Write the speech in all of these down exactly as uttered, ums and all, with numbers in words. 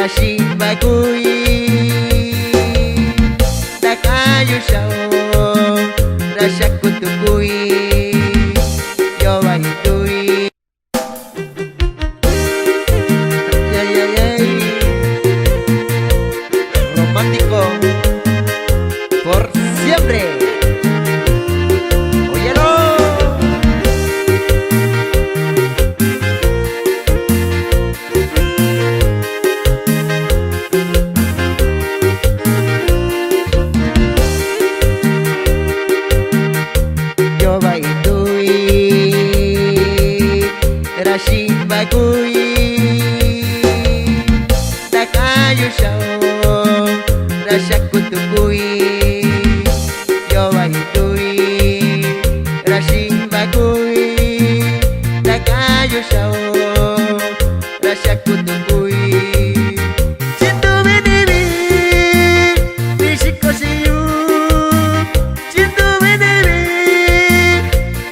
Ra xiꞌin va kui ndakaꞌan yu xaꞌa o, ra xaku tu kui yoo va yu tui. Ay, ay, ay. Romántico por siempre. Óyelo. Yoo va yu tui, ra xiꞌin va kui ndakaꞌan yu xaꞌa o, ra xaku tu kui yoo va yu tui, ra xiꞌin va kui ndakaꞌan yu xaꞌa o, ra xaku tu kui. Chi nduvi ni vi, ni xiko xiꞌin yu, chi nduvi ni vi,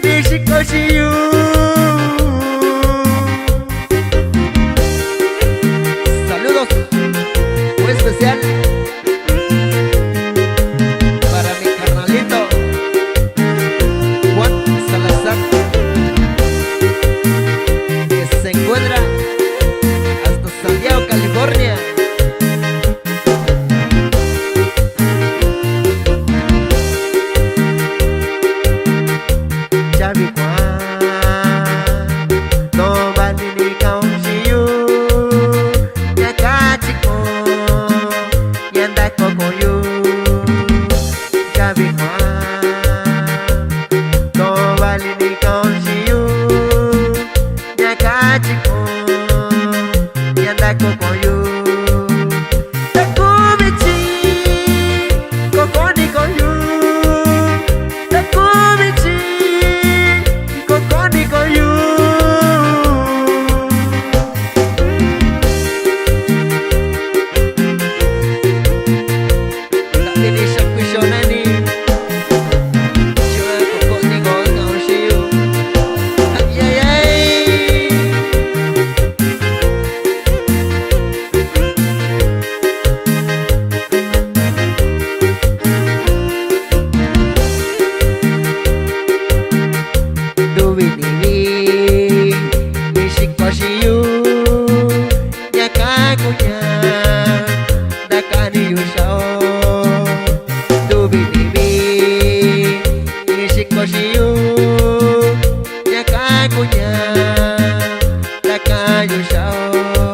ni xiko xiꞌin yu. Saludos muy especial para mi carnalito Juan Salazar, que se encuentra hasta San Diego, California. Tiavi kuaan ndoꞌo vali ni kaꞌan xiꞌin yu, ña kachi kun ña ndakoo kun yu. Tiavi kuaan ndoꞌo vali ni kaꞌan xiꞌin yu, ña kachi kun ña ndakoo kun yu. Ta kuu vichin, koko ni kun yu. Ta kuu vichin, koko ni kun yu. Ndaꞌvi ni xakuixo na ni, xaꞌa koko ni kun kaꞌan xiꞌin yu. Ay, ay, ay. Nduvi ni vi ni xiko xiꞌin yu, ña kaku ña ndakani yu xaꞌa o. Nduvi ni vi ni xiko xiꞌin yu, ña kaku ña ndakani yu xaꞌa o.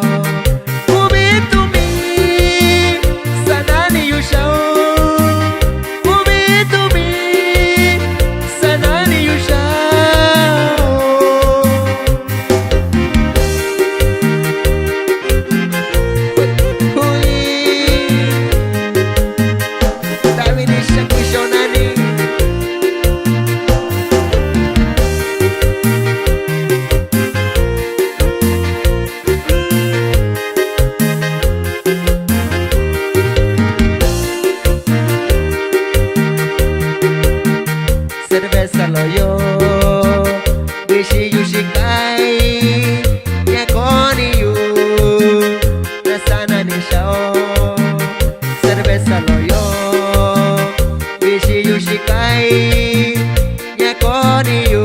Kuvi tu mii sanani yu xaꞌa o, kuvi tu mii sanani yu xaꞌa o. Kuvi, ndaꞌvi ni xakuixo na ni. Cerveza lo yoo, vixi yu xikai, ña koni yu, ra sanani xaꞌa o. Cerveza lo yoo, vixi yu xikai, ña koni yu,